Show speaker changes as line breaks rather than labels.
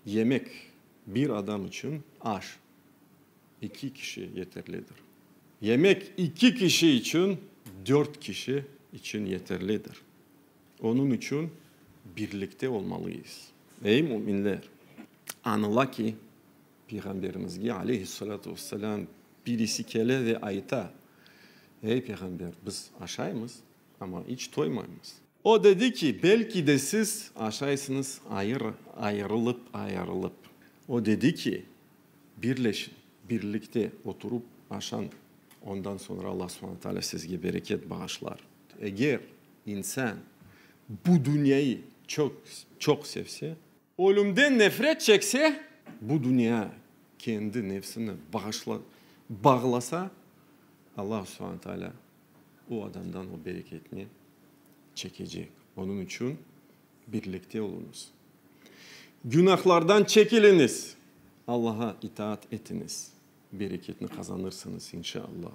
Yemek bir adam içün aş, eki kişi yeterlidir. Yemek eki kişi içün dört kişi içün yeterlidir. Onıñ içün birlikte olmalıyız. Ey, müminler! Añıla ki, Peyğamberimizge, aleyhi-s-salâtu ve-s-selâm, birisi kele ve ayta, Ey, Peyğamber, biz aşaymız, amma iç toymaymız. O dedi ki, Belki de siz aşaysıñız ayırı, ayırılıp, ayırılıp. O dedi ki, Birleşin, birlikte oturup aşañ, ondan soñra Allah subhane teala sizge bereket bağışlar. Eger insan bu dünyayı çoq, çoq sevse, ölümden nefret çekse, bu dünya kendi nefsini bağışla, bağlasa, Allah subhane teala o adamdan o bereketni çekecek. Onıñ içün birlikte oluñız. Günahlardan çekiliñiz, Allağa itaat etiñiz, bereketni qazanırsıñız, inşa Allah.